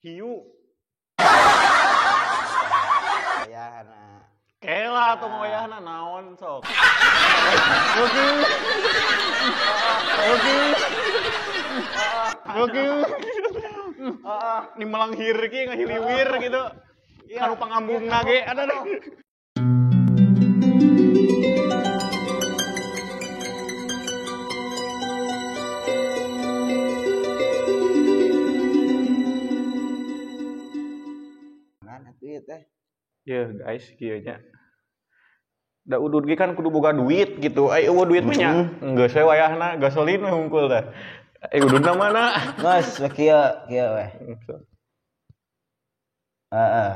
Hiu. Wayahna. Kela atuh wayahna naon sok. Oke. Oke. Oke. Ni melanghir ki ngahiliwir gitu. Kanu pangambungna ge ada deh. Ya guys, kieu nya. Da udud ge kan kudu boga duit gitu. Ai eueuh duit mah nya. Geus we wayahna gasolin we hungkul teh. Ai ududna mana? Geus we kieu kieu we. Heeh.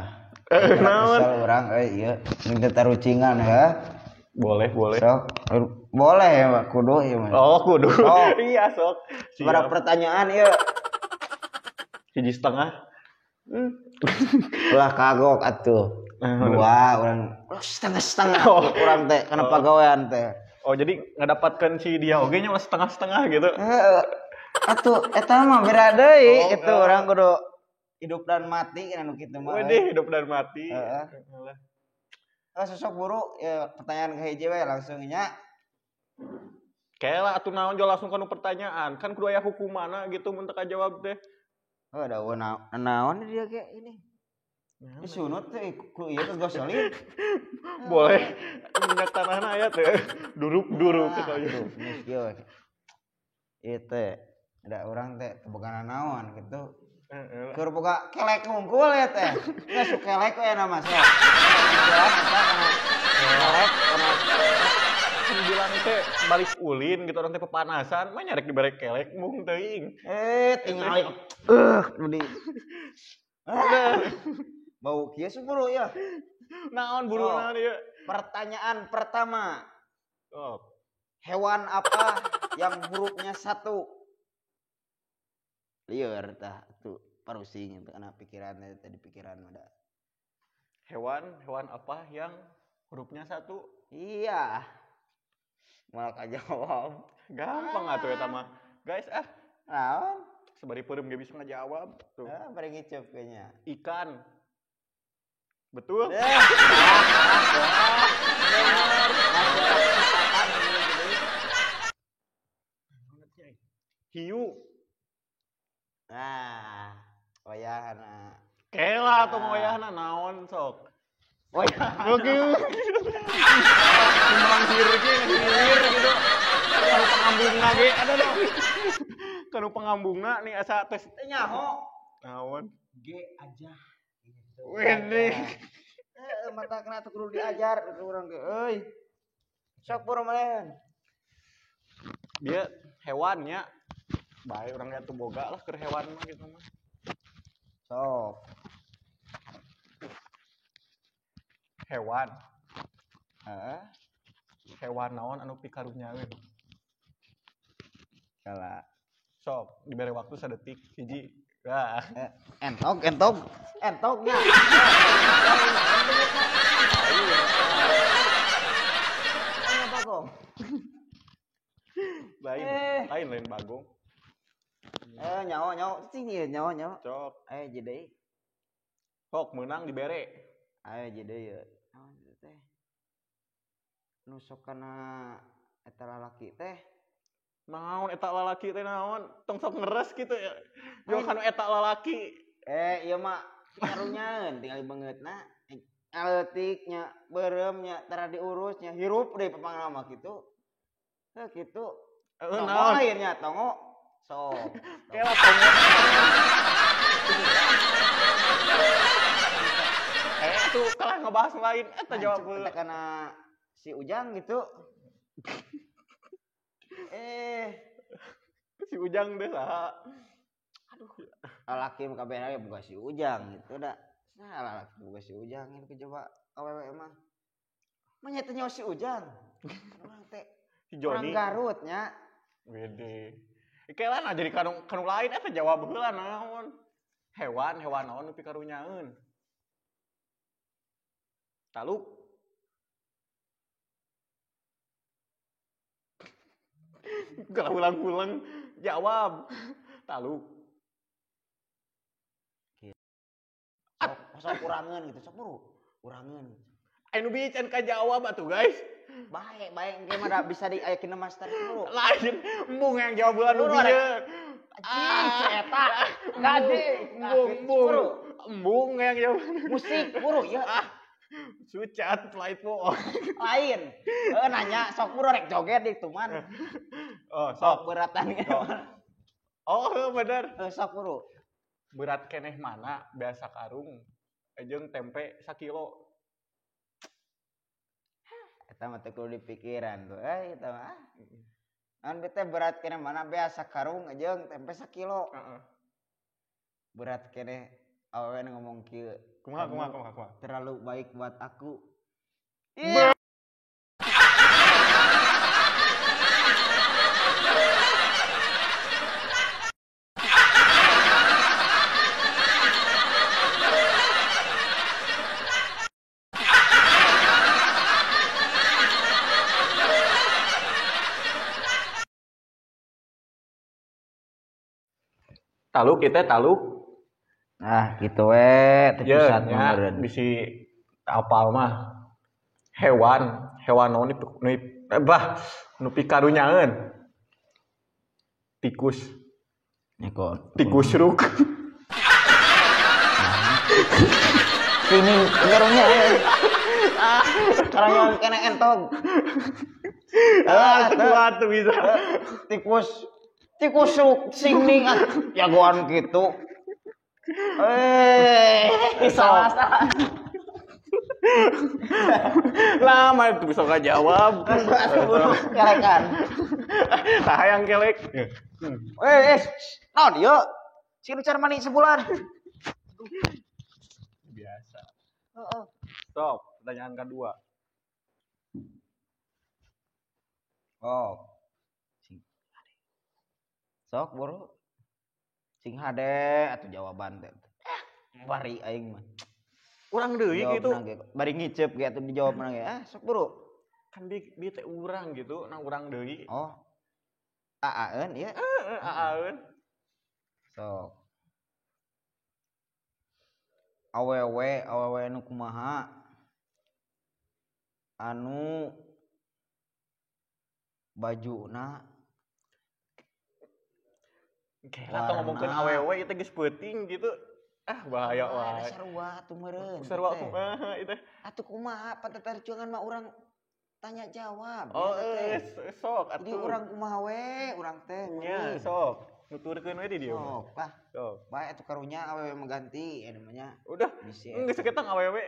Naon? Urang euy ieu minta tarucingan ya. Boleh, boleh. Sok. Boleh ya, Pak. Kudu ieu mah. Oh, kudu. Iya, sok. Sabaraha pertanyaan ieu? 1,5. Ulah kagok atuh. Dua orang setengah-setengah urang teh kana pagawean teh. Oh, jadi ngadapatkeun si dia oge nya ulah setengah-setengah gitu. Heeh. Atuh eta mah beda deui itu urang kudu hidup dan mati kan anu kitu mah. Wedeh, hidup dan mati. Heeh. Ah sosok buru ya pertanyaan ke hiji we langsung nya. Kela atuh naon jol langsung kanu pertanyaan. Kan kudu aya hukumanna gitu mun teu kajawab teh. Oh, ada naon dia kayak ini. Disunut teh ku ieu ke gasolin. Boleh. Minyak tanahna aya teh. Duruk-duruk kitu aja. Geus kieu. Ieu teh ada urang teh teu boga naon gitu. Keur boga kelek hungkul ya teh. Geus kelek we nama sok. Kelek kana bilang teh balik ulin gitu orang teh pepanasan mah nyarek dibere kelek mung teuing. Tingali meni. Bau kieu buru ya. Naon buru naon ieu? Pertanyaan pertama. Oh. Hewan apa yang hurufnya 1? Lieur tah tuh parusing itu kana pikiran tadi pikiran ada. Hewan apa yang hurufnya 1? Iya. Malah kajawab. Gampang atuh eta mah. Guys ah. Naon? Sebari peureum ge bisa ngajawab tuh. Ah, bari ngiceup kayaknya. Ikan. Betul? Hiu. Nah, wayahna. Kela atuh wayahna naon sok. Wayahna. Oke. Melanghir ki ngahiliwir gitu. Kanu pangambungna ge ada deh. Kanu pangambungna nih asa tes nyaho. Naon? G aja. Wede. Mata kena tuh kudu diajar urang ge euy. Sok buru maneh. Dia hewannya. Bae urang ge atuh boga lah keur hewan mah gitu mah. Sok. Hewan. Heeh. Hewan naon anu pikarunyaeun? Salah. Sok, dibere waktu sadetik hiji. Wah. Entok entoknya. Bagong. Lain bagong. Nyawa cing ieu nyawa. Cok. Ayo jadi. Sok meunang dibere. Ayo jadi ieu. Naon teh? Nu sok kana eta lalaki teh. Naon eta lalaki teh naon? Tong sok ngeres gitu ya. Jo kanu eta lalaki. Ieu mah karunyaeun tinggal beungeutna. Aletik nya, beureum nya, tara diurus nya, hirup deui papangna mah kitu. Heuh kitu. Naon lainnya tongo. Sok. Kela tongo. Tuh kalah ngebahas lain eta jawab heula. Eta kana si Ujang gitu. Si Ujang deh saha. Aduh. Lalaki mah kabeh boga si Ujang gitu da. Saha lalaki boga si Ujang ini coba awewe mah. Mah nya teh nyawa si Ujang. Urang teh si Joni. Urang Garut nya. Wede. Kela nah jadi kanu lain eta jawab heula naon. Hewan naon nu pikarunyaeun. Taluk. Kalau ulang-ulang jawab. Taluk. Sok urangeun gitu, sok buru. Urangeun. Anu bi can kajawab atuh guys. Bae, bae engke mah da bisa di aya KineMaster buru. Lain embung yang jawab bulan nu bieu. Anjing, si eta. Gaji. Embung, embung yang jawab. Musik buru ya. Sucat lain po. Lain. Heeh nanya sok buru rek joget di tuman. Oh, sok beratan. Oh, bener. Sok buru. Berat keneh mana biasa karung jeung tempe sakilo. Eta mah teu kudu dipikiran tuh. Eta mah. Naon teh berat keneh mana biasa karung jeung tempe sakilo. Heeh. Berat keneh awewe ngomong kieu. Kumaha kumaha kumaha kumaha. Terlalu baik buat aku. Iya. Taluk kita taluk. Nah, gitu we, teu pusat meureun. Bisi apal mah. Hewan, hewan naon nu bah, nu pikarunyaeun. Tikus. Neko. Tikus ruk. Sini karunya. Karunya kena entog. Ah, kuat tuh bisa. Tikus. Tikus ruk sing ning jagoan gitu. Salah salah. Lama itu bisa gak jawab. Kelekan. Tah yang kelek. Naon ieu? Sing cara mani sebulan. Biasa. Heeh. Stop, pertanyaan kedua. Oh. Sok buru. Sing hade atuh jawaban teh. Bari aing mah. Urang deui gitu. Bari ngicep ge atuh dijawab mana ge. Ah, sok buru. Kan di teh urang gitu, nah urang deui. Oh. Aaeun ieu. Heeh, aaeun. Sok. Awewe, awewe nu kumaha? Anu bajuna kela tong ngomongkeun awewe ieu teh geus peuting gitu. Ah, bahaya wae. Sarua atuh meureun. Sarua kumaha ieu teh? Atuh kumaha perjuangan mah urang tanya jawab. Oh, sok atuh. Jadi urang kumaha we, urang teh. Nya, sok. Nuturkeun we di dieu. Sok lah. Sok. Bae atuh karunya awewe mengganti ya namanya. Udah. Geus ketang awewe